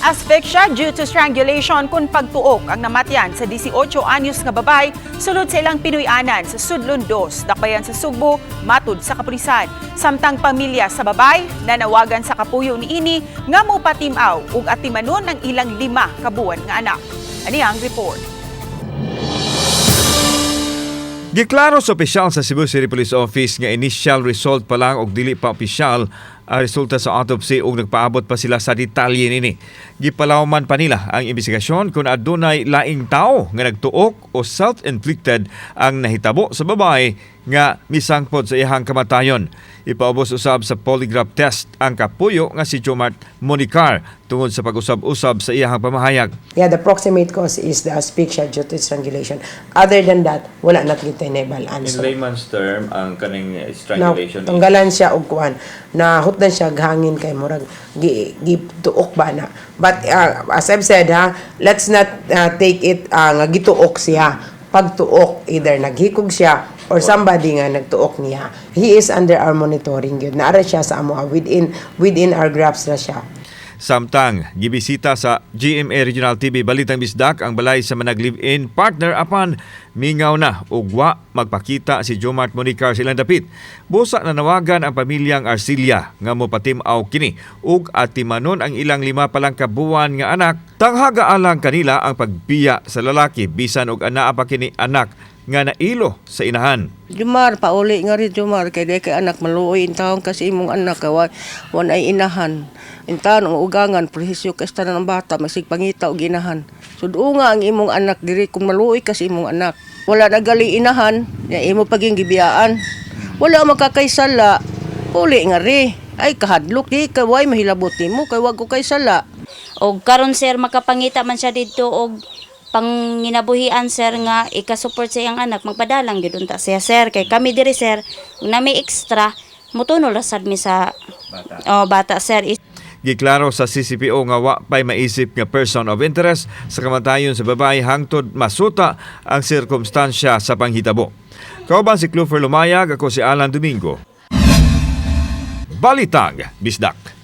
Asphyxia due to strangulation kung pagtuok ang namatyan sa 18 anyos nga babay sulod sa ilang Pinoy-anan sa Sudlon 2, dakbayan sa Sugbo, matud sa kapulisan. Samtang pamilya sa babay nanawagan sa kapuyo niini nga mopatimaw ug atimanon ang ilang 5 ka buwan nga anak. Ani ang report. Giklaro sa opisyal sa Cebu City Police Office nga initial result pa lang og dili pa opisyal ang resulta sa autopsy ug nagpaabot pa sila sa detalye nini. Gipalawman pa nila ang investigasyon kung adunay laing tao nga nagtuok o self-inflicted ang nahitabo sa babae nga misangpod sa iyang kamatayon. Ipaubos usab sa polygraph test ang kapuyo nga si Jomart Monicar tungod sa pag-usab-usab sa iyang pamahayag. Yeah, the proximate cause is the asphyxia due to strangulation. Other than that, wala na kita nahibalaan. In So, layman's term, ang kaning now, strangulation is tanggalan siya og kuan, na hutdan siya og hangin kay murag gituok ba na. But as I've said ha, let's not take it nga gituok siya. Pagtuok, either naghikog siya or somebody nga nagtuok niya. He is under our monitoring gyud. Naara siya sa amo within within our grasp na siya. Samtang gibisita sa GMA Regional TV Balitang Bisdak ang balay sa manag live-in partner apan mingaw na ug wa magpakita si Jomart Monicar sa ilang dapit. Busa nanawagan ang pamilyang Arcilia nga mopatim-aw kini ug atimanon ang ilang 5 pa lang kabuwan nga anak. Tanghaga alang kanila ang pagbiya sa lalaki bisan og anaa pa kini anak nga nailo sa inahan. Jumar, pauli nga rin Jumar, kay di kay anak maluoy in taon kasi imong anak kay wa ay inahan. In taon ang ugangan, prehisyo kay sa tanan ng bata, masig pangita og inahan. So nga ang imong anak diri kung maluoy kasi imong anak. Wala na gali inahan, ya imo paging gibiyaan. Wala makakaysala, uli nga ri. Ay kahadlok di kay way mahilabot nimo kay wag ko kay sala. Og karon, sir, makapangita man siya didto og panginabuhian, sir, nga ika-support sa iyang anak, magpadalang gyud unta siya, sir, kay kami diri, sir, kung na may extra motunol ra sad mi sa bata. Oh, bata, sir. Giklaro sa CCPO nga wa pay maisip nga person of interest sa kamatayon sa babae hangtod masuta ang sirkumstansya sa panghitabo. Kauban si Clufer Lumayag, ako si Alan Domingo. Balitang Bisdak.